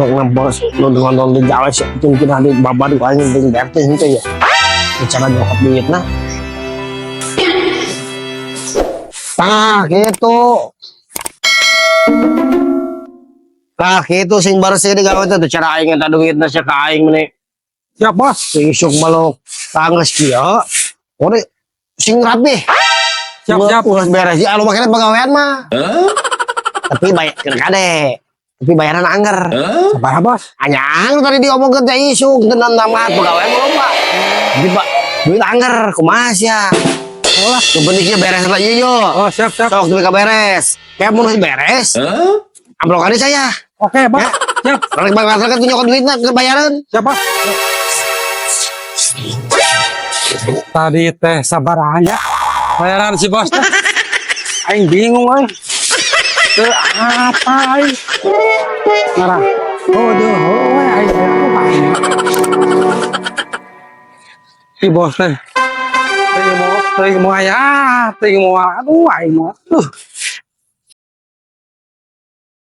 Nu ngebos nu ngontrol di gawe sih mungkin nanti babar ku aing penting beres teh henteu ya. Bicara nyokot duitna. Tah gitu. Tah gitu, sing bersih di gawe teh cara aing eta duitna sia ka aing meni. Siap, Bos. Sing isuk meluk tangges kieu. Ore sing rapi. Siap, siap. Ulah beres ya anu makanya pegawaian mah. Tapi bayar kade. Tapi bayaran angger. Sabaraha, Bos? Anyang tadi diomongkeun teh isuk teu nama pegawai mah loba. Jadi Pak, duit angger kumaha sia? Oh lah. Nu penting beres lah ieu yo. Oh, siap, siap. Sok duit beres. Kayak mun geus beres, amplokannya saya. Oke, Bos. Ya. Siap. Kalau bang kan nyokot duitna ke bayaran. Siap, Bos. Tadi teh sabaraha nya bayaran si bos teh? Aing bingung euy. Teu apa aing? Ngarah. Oh, duh, oh, aing teh apa aing? Si bos teh. Teuing mau aya, teuing mau, aduh, aing mah. Duh.